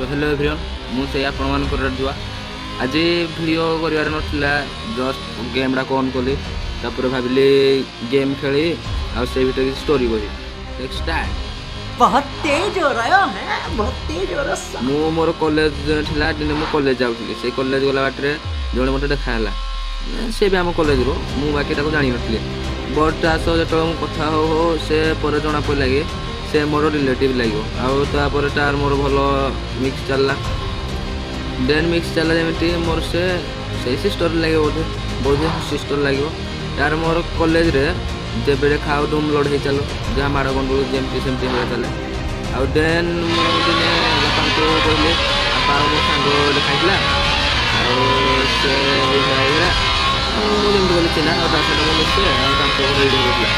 ତ hello everyone, ମୁଁ ସେଇ ଆପଣମାନଙ୍କର ରାଜୁଆ। ଆଜି ଭିଡ଼ିଓ କରିବାର ନଥିଲା, ଜଷ୍ଟ ଗେମ୍ଟାକୁ ଅନ୍ କଲି, ତାପରେ ଭାବିଲି ଗେମ୍ ଖେଳି ଆଉ ସେଇ ଭିତରେ କିଛି ଷ୍ଟୋରି କହିବି। ଷ୍ଟାର୍ଟ। बहुत तेज हो रहा है, बहुत तेज हो रहा। ମୁଁ ମୋର କଲେଜ ଥିଲା, ଦିନେ ମୁଁ କଲେଜ ଯାଉଥିଲି। ସେଇ କଲେଜ ଗଲା ବାଟରେ ଜଣେ ମୋତେ ଦେଖା ହେଲା। ସେ ବି ଆମ କଲେଜରୁ, ମୁଁ ବାକି ତାକୁ ଜାଣିନଥିଲି। ବଟ୍ ତା ସହ ଯେତେବେଳେ ମୁଁ କଥା ହଉ ହଉ ସେ ପରେ ଜଣା ପଡ଼ିଲା କି ସେ ମୋର ରିଲେଟିଭ୍ ଲାଗିବ। ଆଉ ତାପରେ ତାର ମୋର ଭଲ ମିକ୍ସ ଚାଲିଲା। ଦେନ୍ ମିକ୍ସ ଚାଲିଲା ଯେମିତି ମୋର ସେ ସେଇ ସିଷ୍ଟର ଲାଗିବ ବୋଧେ, ବୋଧେ ସିଷ୍ଟର ଲାଗିବ। ତାର ମୋର କଲେଜରେ ଯେବେ ଦେଖା ଆଉ ଧୁମ୍ ଲଢ଼େଇ ଚାଲୁ, ଯାହା ମାଡ଼ ଗଣ୍ଡଗୋଳ ଯେମିତି ସେମିତି ହେବା ଚାଲେ। ଆଉ ଦେନ୍ ମୁଁ ଦିନେ ବାପାଙ୍କୁ କହିଲି, ବାପା, ଆଉ ମୋ ସାଙ୍ଗ ଦେଖା ହେଇଥିଲା ଆଉ ସେ ଏଇଭଳିଆ ଏଇଭଳିଆ, ଆଉ ମୁଁ ଯେମିତି କହିଲି ଚିହ୍ନା ଆଉ ତା ସହିତ ମୁଁ ମିଶେ ଆଉ ତାଙ୍କ ଘରେ ଏଇଠି ରହୁଥିଲା।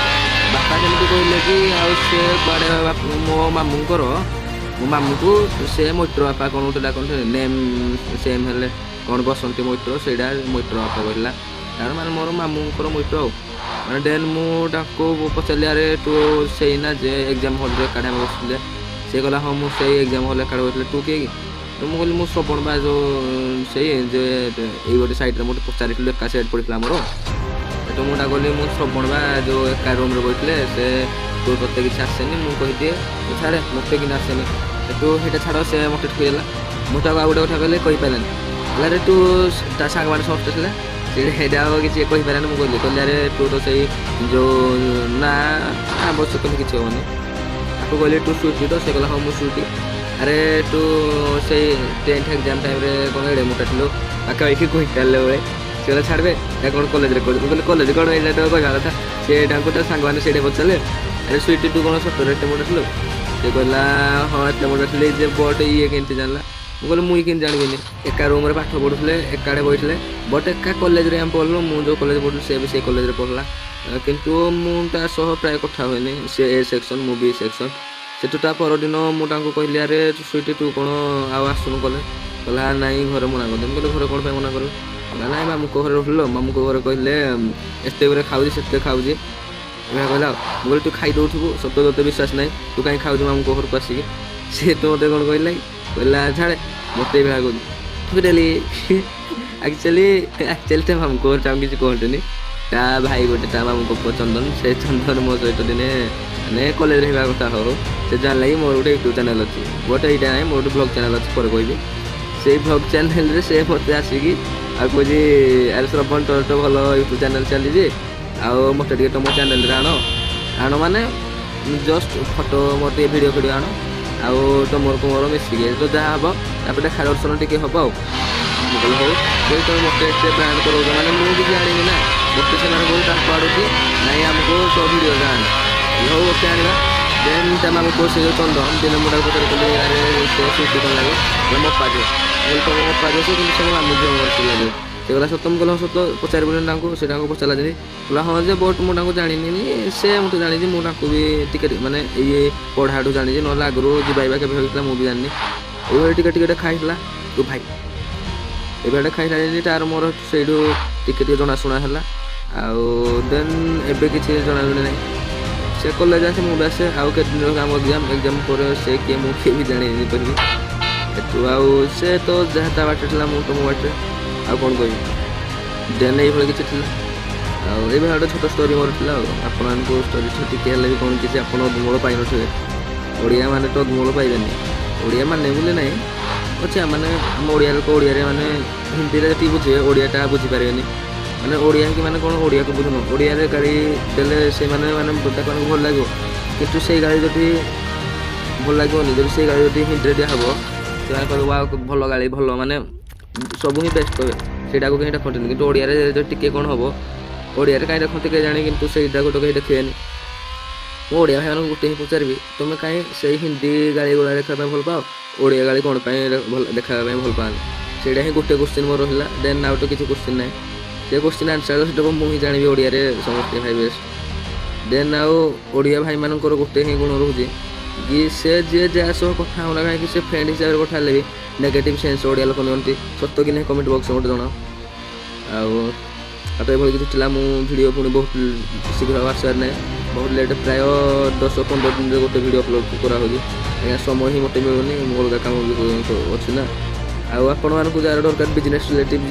ବାପା ଯେମିତି କହିଲେ କି ଆଉ ସେ କୁଆଡ଼େ ମୋ ମାମୁଁଙ୍କର, ମୋ ମାମୁଁକୁ ସେ ମୈତ୍ର ବାପା କ'ଣ ଗୋଟେ ଡାକନ୍ତି, ନେମ୍ ସେମ୍ ହେଲେ କ'ଣ ବସନ୍ତି ମୈତ୍ର, ସେଇଟା ମୈତ୍ର ବାପା କହିଲା। ତାର ମାନେ ମୋର ମାମୁଁଙ୍କର ମୈତ୍ର। ଆଉ ମାନେ ଦେନ୍ ମୁଁ ତାକୁ ପଚାରିଲି, ଆରେ ତୁ ସେଇ ନା ଯେ ଏକ୍ଜାମ୍ ହଲ୍ରେ ଏକାଠି ଆମେ ବସୁଥିଲେ? ସେ କହିଲା, ହଁ, ମୁଁ ସେଇ ଏକ୍ଜାମ୍ ହଲ୍ ଏକାଠି ବସିଥିଲେ, ତୁ କିଏ କି? ତ ମୁଁ କହିଲି, ମୁଁ ଶ୍ରବଣ ବା, ଯେଉଁ ସେଇ ଯେ ଏଇ ଗୋଟେ ସାଇଡ଼୍ରେ ମୋତେ ପଚାରିଥିଲୁ, ଏକା ସାଇଡ଼୍ ପଡ଼ିଥିଲା ଆମର। ତ ମୁଁ ତାକୁ କହିଲି, ମୁଁ ଶ୍ରବଣ ବା, ଯେଉଁ ଏକା ରୁମ୍ରେ ବସିଥିଲେ। ସେ ତୁ ତୋତେ କିଛି ଆସେନି, ମୁଁ କହିଦିଏ, ଛାଡ଼େ, ମୋତେ କିନା ଆସେନି। ତୁ ସେଇଟା ଛାଡ଼। ସେ ମୋତେ ଠକିଦେଲା। ମୁଁ ତାକୁ ଆଉ ଗୋଟେ କଥା କହିଲେ କହିପାରିଲାନି। କହିଲା, ଆରେ ତୁ, ତା ସାଙ୍ଗମାନେ ସମସ୍ତେ ଥିଲେ ସେଇଟା, ସେଇଟା ଆଉ କିଛି କହିପାରିଲାନି। ମୁଁ କହିଲି, ଆରେ ତୁ ତ ସେଇ ଯେଉଁ ନା ଆବଶ୍ୟକ କିଛି ହେବନି। ତାକୁ କହିଲି, ତୁ ସୁଇଟି ତ? ସେ କହିଲା, ହଁ, ମୁଁ ସୁଇଟି। ଆରେ ତୁ ସେଇ 10th exam ଟାଇମ୍ରେ କ'ଣ ଏଡ଼େ ମୋଟା ଥିଲୁ, ପାଖାପାଖି କୁଇଣ୍ଟାଲ ବେଳେ। ସେ କହିଲା, ଛାଡ଼ିବେ ନା କ'ଣ, କଲେଜରେ କହୁଛୁ? ମୁଁ କହିଲି, କଲେଜ କ'ଣ ଏଇଟା ତ କହିବା କଥା। ସେ ତାଙ୍କୁ ତା ସାଙ୍ଗମାନେ ସେଇଠି ପଚାରିଲେ, ଆରେ ସୁଇଟି, ତୁ କ'ଣ ସତରେ ଏତେ ମୋଟା ଥିଲୁ? ସେ କହିଲା, ହଁ, ଏତେ ମୋଟା ଥିଲି ଯେ। ବଟ୍ ଇଏ କେମିତି ଜାଣିଲା? ମୁଁ କହିଲି, ମୁଇଁ କେମିତି ଜାଣିବିନି? ଏକା ରୁମ୍ରେ ପାଠ ପଢ଼ୁଥିଲେ, ଏକାଠି ବସିଥିଲେ, ବଟ୍ ଏକା କଲେଜରେ ଆମେ ପଢ଼ିଲୁ। ମୁଁ ଯେଉଁ କଲେଜ ପଢ଼ୁଥିଲି, ସେ ବି ସେଇ କଲେଜରେ ପଢ଼ିଲା। କିନ୍ତୁ ମୁଁ ତା ସହ ପ୍ରାୟ କଥା ହୁଏନି। ସେ ଏ ସେକ୍ସନ୍, ମୁଁ ବି ସେକ୍ସନ୍। ସେଠୁ ତା ପରଦିନ ମୁଁ ତାଙ୍କୁ କହିଲି, ଆରେ ସୁଇଟି, ତୁ କ'ଣ ଆଉ ଆସୁନୁ କଲେଜ? କହିଲା, ନାଇଁ, ଘରେ ମନା କରିଦେ। ମୁଁ କହିଲି, ଘରେ କ'ଣ ପାଇଁ ମନା କରିବେ? କହିଲା, ନାଇଁ, ମାମୁଁଙ୍କ ଘରେ ରହିଲ, ମାମୁଁଙ୍କ ଘରେ କହିଲେ ଏତେ ଗୁରେ ଖାଉଛି, ସେତେ ଖାଉଛି, ଏଭଳିଆ କହିଲା। ଆଉ ମୁଁ କହିଲି, ତୁ ଖାଇ ଦେଉଥିବୁ, ସତ ତୋତେ ବିଶ୍ୱାସ ନାହିଁ, ତୁ କାହିଁ ଖାଉଛୁ ମାମୁଁଙ୍କ ଘରକୁ ଆସିକି? ସିଏ ତ ମୋତେ କ'ଣ କହିଲା, କହିଲା, ଛାଡ଼େ, ମୋତେ ଏଇଭଳିଆ କହୁଛି, ଠକିଦେଲି। ଆକ୍ଚୁଆଲି ତା ମାମୁଁଙ୍କ ଘରେ ତାଙ୍କୁ କିଛି କୁହନ୍ତିନି। ତା ଭାଇ ଗୋଟେ, ତା ମାମୁଁଙ୍କ ପୁଅ ଚନ୍ଦନ, ସେ ଚନ୍ଦନ ମୋ ସହିତ ଦିନେ ମାନେ କଲେଜରେ ହେବା କଥା ହଉ, ସେ ଜାଣିଲା କି ମୋର ଗୋଟେ ୟୁଟ୍ୟୁବ୍ ଚ୍ୟାନେଲ୍ ଅଛି। ବଟ୍ ଏଇଟା ନାହିଁ, ମୋର ଗୋଟେ ବ୍ଲଗ୍ ଚ୍ୟାନେଲ୍ ଅଛି, ପରେ କହିବି। ସେଇ ବ୍ଲଗ୍ ଚ୍ୟାନେଲ୍ରେ ସେ ମୋତେ ଆସିକି ଆଉ କହୁଛି, ଆରେ ଶ୍ରବଣ, ତୋର ତ ଭଲ ୟୁଟ୍ୟୁବ୍ ଚ୍ୟାନେଲ୍ ଚାଲିଛି, ଆଉ ମୋତେ ଟିକେ ତୁମ ଚ୍ୟାନେଲ୍ରେ ଆଣ। ଆଣ ମାନେ ଜଷ୍ଟ ଫଟୋ, ମୋର ଟିକେ ଭିଡ଼ିଓ ଫିଡ଼ିଓ ଆଣ, ଆଉ ତୁମର ମୋର ମିଶିକି ତ ଯାହା ହେବ, ତାପରେ ଦେଖା ଦର୍ଶନ ଟିକେ ହେବ। ଆଉ ମୁଁ କହିଲି, ହଉ। କହିଲି, ତମେ ମୋତେ ଏତେ ବ୍ରାଣ୍ଡ କରାଉଛ, ମାନେ ମୁଁ କିଛି ଜାଣିନି ନା, ମୋତେ ସେମାନେ କହୁଛି ତାଙ୍କ ଆଡ଼ୁ କି ନାଇଁ, ଆମକୁ ତୋ ଭିଡ଼ିଓଟା ଆଣ। ହଉ, ଓକେ, ଆଣିବା। ଦେନ୍ ତା ମାମୁଁ ସେ ଯେଉଁ ଚନ୍ଦନ, ଦିନେ ମୁଁ ତାକୁ ପଚାରି କହିଲି, ଆରେ ସେ ସୁଇଟି କ'ଣ ଲାଗେ? କହିଲା, ମୋ ଅପା ଝିଅ। ମୁଁ କହିଲି, ତମ ଅପା ଝିଅ ସେ, କିନ୍ତୁ ସେ ମୋ ମାମୁଁ ଝିଅ ମୋର ସେ ଲାଗିବ। ସେ କହିଲା, ସତ? ମୁଁ କହିଲି, ହଁ, ସତ। ପଚାରିବୁନି ତାଙ୍କୁ? ସେ ତାଙ୍କୁ ପଚାରିଲା ଯେମିତି, କହିଲା, ହଁ ଯେ, ବଟ୍ ମୁଁ ତାଙ୍କୁ ଜାଣିନି। ସେ ମୋତେ ଜାଣିଛି, ମୁଁ ତାଙ୍କୁ ବି ଟିକେ ମାନେ ଇଏ ପଢ଼ାଠୁ ଜାଣିଛି, ନହେଲେ ଆଗରୁ ଯିବା ଆଇବା କେବେ ହେଇଥିଲା ମୁଁ ବି ଜାଣିନି। ଏଇଭଳି ଟିକେ ଟିକେ ଦେଖା ହେଇଥିଲା। ତୁ ଭାଇ ଏଇଭଳିଆ ଦେଖା ହେଇଥିଲା ଯେମିତି ତାର ମୋର ସେଇଠୁ ଟିକେ ଟିକେ ଜଣାଶୁଣା ହେଲା। ଆଉ ଦେନ୍ ଏବେ କିଛି ଜଣାଜୁଣି ନାହିଁ। ସେ କଲେଜ ଆସେ, ମୁଁ ବି ଆସେ। ଆଉ କେତେ ଦିନ ଆମ ଏକ୍ଜାମ୍ ପରେ ସେ କିଏ ମୁଁ କିଏ ବି ଜାଣିନି କହିବି ଏଠୁ। ଆଉ ସେ ତ ଯାହା ତା ବାଟରେ ଥିଲା, ମୁଁ ତ ମୋ ବାଟରେ, ଆଉ କ'ଣ କହିବି? ଦେନ୍ ଏଇଭଳି କିଛି ଥିଲା। ଆଉ ଏଇଭଳିଆ ଗୋଟେ ଛୋଟ ଷ୍ଟୋରି ମୋର ଥିଲା। ଆଉ ଆପଣମାନଙ୍କୁ ଷ୍ଟୋରି ଟିକେ ହେଲେ ବି କ'ଣ କିଛି ଆପଣ ଅଧମୂଳ ପାଇନଥିବେ। ଓଡ଼ିଆ ମାନେ ତ ଅଧମୂଳ ପାଇବେନି। ଓଡ଼ିଆ ମାନେ ବୋଲି ନାହିଁ ଅଛି, ମାନେ ଆମ ଓଡ଼ିଆ ଲୋକ ଓଡ଼ିଆରେ ମାନେ ହିନ୍ଦୀରେ ଯେତିକି ବୁଝିବେ, ଓଡ଼ିଆଟା ବୁଝିପାରିବେନି। ମାନେ ଓଡ଼ିଆ ହେଇକି ମାନେ କ'ଣ ଓଡ଼ିଆକୁ ବୁଝୁନ? ଓଡ଼ିଆରେ ଗାଳି ଦେଲେ ସେମାନେ ମାନେ ତାଙ୍କୁ ଭଲ ଲାଗିବ, କିନ୍ତୁ ସେଇ ଗାଳି ଯଦି ଭଲ ଲାଗିବନି। ଯଦି ସେଇ ଗାଳି ଯଦି ହିନ୍ଦୀରେ ଦିଆହେବ, ସେମାନେ କହିବେ, ୱାଓ, ଭଲ ଗାଳି, ଭଲ, ମାନେ ସବୁ ହିଁ ବେଷ୍ଟ କହିବେ। ସେଇଟାକୁ କେହି ଦେଖନ୍ତିନି। କିନ୍ତୁ ଓଡ଼ିଆରେ ଯଦି ଟିକେ କ'ଣ ହେବ, ଓଡ଼ିଆରେ କାହିଁ ଦେଖନ୍ତି କେଜାଣି, କିନ୍ତୁ ସେଇଟାକୁ ତ କେହି ଦେଖିବେନି। ମୁଁ ଓଡ଼ିଆ ଭାଇମାନଙ୍କୁ ଗୋଟେ ହିଁ ପଚାରିବି, ତୁମେ କାହିଁ ସେଇ ହିନ୍ଦୀ ଗାଳି ଗୁଡ଼ା ଦେଖିବା ପାଇଁ ଭଲ ପାଅ, ଓଡ଼ିଆ ଗାଳି କ'ଣ ପାଇଁ ଭଲ ଦେଖାଇବା ପାଇଁ ଭଲ ପାଅନି? ସେଇଟା ହିଁ ଗୋଟେ କୋଶ୍ଚିନ୍ ମୋର ରହିଲା। ଦେନ୍ ଆଉ ତ କିଛି କୋଶ୍ଚିନ୍ ନାହିଁ। ସେ କୋଶ୍ଚିନ୍ ଆନ୍ସର୍ ଦେବ ମୁଁ ହିଁ ଜାଣିବି। ଓଡ଼ିଆରେ ସମସ୍ତେ ଭାଇ ବେଷ୍ଟ। ଦେନ୍ ଆଉ ଓଡ଼ିଆ ଭାଇମାନଙ୍କର ଗୋଟେ ହିଁ ଗୁଣ ରହୁଛି କି ସେ ଯିଏ ଯାହା ସହ କଥା ହେଉନା କାହିଁକି, ସେ ଫ୍ରେଣ୍ଡ ହିସାବରେ କଥା ହେଲେ ବି ନେଗେଟିଭ୍ ସେନ୍ସ ଓଡ଼ିଆ ଲୋକ ନିଅନ୍ତି। ସତ କି ନାହିଁ କମେଣ୍ଟ ବକ୍ସରେ ମୋତେ ଜଣାଅ। ଆଉ ତ ଏଭଳି କିଛି ଥିଲା। ମୁଁ ଭିଡ଼ିଓ ପୁଣି ବହୁତ ଶୀଘ୍ର ଆଉ ଆସିବାର ନାହିଁ, ବହୁତ ଲେଟ୍, ପ୍ରାୟ 10-15 ଦିନରେ ଗୋଟେ ଭିଡ଼ିଓ ଅପଲୋଡ଼ କରାହେଉଛି। ଆଜ୍ଞା, ସମୟ ହିଁ ମୋତେ ମିଳୁନି। ମୁଁ ଅଲଗା କାମ ବି ଅଛି ନା। ଆଉ ଆପଣମାନଙ୍କୁ ଯାହାର ଦରକାର ବିଜନେସ୍ ରିଲେଟିଭ୍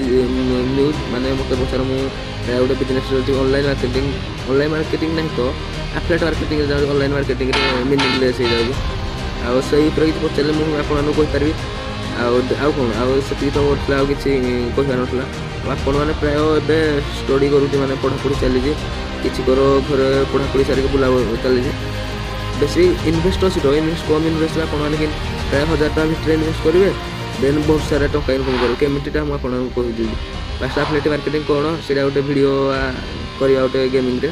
ନ୍ୟୁଜ୍, ମାନେ ମୋତେ ପଚାର। ମୁଁ ଗୋଟେ business relative online marketing, online marketing ନାହିଁ ତ ଆଫିଲିଏଟ୍ ମାର୍କେଟିଂରେ ଯାଉଛି। ଅନଲାଇନ୍ ମାର୍କେଟିଂରେ ମିନିଂଲେସ୍ ହେଇଯାଉଛି। ଆଉ ସେଇ ଉପରେ କିଛି ପଚାରିଲେ ମୁଁ ଆପଣମାନଙ୍କୁ କହିପାରିବି। ଆଉ କ'ଣ? ଆଉ ସେତିକି ତ ମୋର ଥିଲା, ଆଉ କିଛି କହିବାର ନଥିଲା। ଆଉ ଆପଣମାନେ ପ୍ରାୟ ଏବେ ଷ୍ଟଡ଼ି କରୁଛି, ମାନେ ପଢ଼ାପଢ଼ି ଚାଲିଛି। କିଛି କର ଘରେ ପଢ଼ାପଢ଼ି ସାରିକି ବୁଲା ଚାଲିଛି। ବେଶୀ ଇନଭେଷ୍ଟ ଅଛି ତ ଇନଭେଷ୍ଟ କମ୍ ଇନଭେଷ୍ଟ। ଆପଣମାନେ ପ୍ରାୟ 1000 ଟଙ୍କା ଭିତରେ ଇନଭେଷ୍ଟ କରିବେ, ଦେନ୍ ବହୁତ ସାରା ଟଙ୍କା ଇନକମ୍ କରିବେ। କେମିତିଟା ମୁଁ ଆପଣଙ୍କୁ କହିଦେବି। ଫାଷ୍ଟ ଆଫିଲିଏଟ୍ ମାର୍କେଟିଂ କ'ଣ, ସେଇଟା ଗୋଟେ ଭିଡ଼ିଓ କରିବା ଗୋଟେ ଗେମିଂରେ।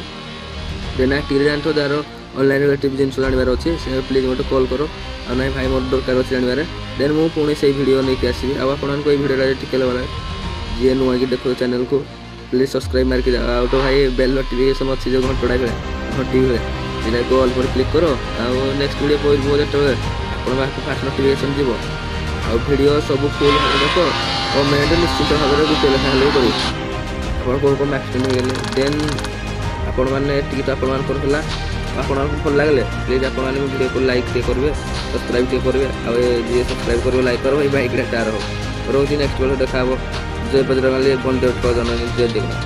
ଦେନ୍ ଆକ୍ଟିଭରେ ଜାଣିଥିବ, ଯାହାର ଅନଲାଇନ୍ ରିଲେଟିଭ୍ ଜିନିଷ ଜାଣିବାର ଅଛି, ସେ ପ୍ଲିଜ୍ ମୋତେ କଲ୍ କର। ଆଉ ନାଇଁ ଭାଇ, ମୋର ଦରକାର ଅଛି ଜାଣିବାରେ, ଦେନ୍ ମୁଁ ପୁଣି ସେଇ ଭିଡ଼ିଓ ନେଇକି ଆସିବି। ଆଉ ଆପଣମାନଙ୍କୁ ଏଇ ଭିଡ଼ିଓଟା ଟିକେ ଭଲ, ଯିଏ ନୂଆକି ଦେଖୁଛ ଚ୍ୟାନେଲକୁ, ପ୍ଲିଜ୍ ସବସ୍କ୍ରାଇବ୍ ମାରିକି ଯାଅ। ଆଉ ତ ଭାଇ, ବେଲ୍ ନୋଟିଫିକେସନ୍ ଅଛି, ଯେଉଁ ଘଣ୍ଟଟା ଭଳିଆ, ଘଣ୍ଟି ଭଳିଆ, ସେଇଟାକୁ ଅଲ୍ ପରେ କ୍ଲିକ୍ କର। ଆଉ ନେକ୍ସଟ ଭିଡ଼ିଓ ପଡ଼ିବ ଯେତେବେଳେ, ଆପଣଙ୍କ ପାଖକୁ ଫାଷ୍ଟ ନୋଟିଫିକେସନ୍ ଯିବ। ଆଉ ଭିଡ଼ିଓ ସବୁ ଫୁଲ୍ ଭାବରେ ଦେଖ। କମେଣ୍ଟ ନିଶ୍ଚିତ ଭାବରେ ଗୋଟେ ଲେଖା ହେଲେ ବି କରିବେ, ଆପଣ କେଉଁ କେଉଁ ଆକ୍ସିଡେଣ୍ଟ ହେଇଗଲେ। ଦେନ୍ ଆପଣମାନେ ଏତିକି ତ ଆପଣମାନଙ୍କର ହେଲା। ଆପଣମାନଙ୍କୁ ଭଲ ଲାଗିଲେ ପ୍ଲିଜ୍ ଆପଣମାନେ ମୋ ଭିଡ଼ିଓକୁ ଲାଇକ୍ ଟିକେ କରିବେ, ସବସ୍କ୍ରାଇବ୍ ଟିକେ କରିବେ। ଆଉ ଏ ଯିଏ ସବସ୍କ୍ରାଇବ୍ କରିବେ, ଲାଇକ୍ କରିବ, ଏଇ ବାଇକ୍ଟା ତାର ହବ। ରହୁଛି, ନେକ୍ସଟ ବେଳ ଦେଖା ହେବ। ଜୟ ବଜରଙ୍ଗବାଲି, ବନ୍ଦେ ଉତ୍କଳ ଜନନୀ, ଜୟ ଜଗନ୍ନାଥ।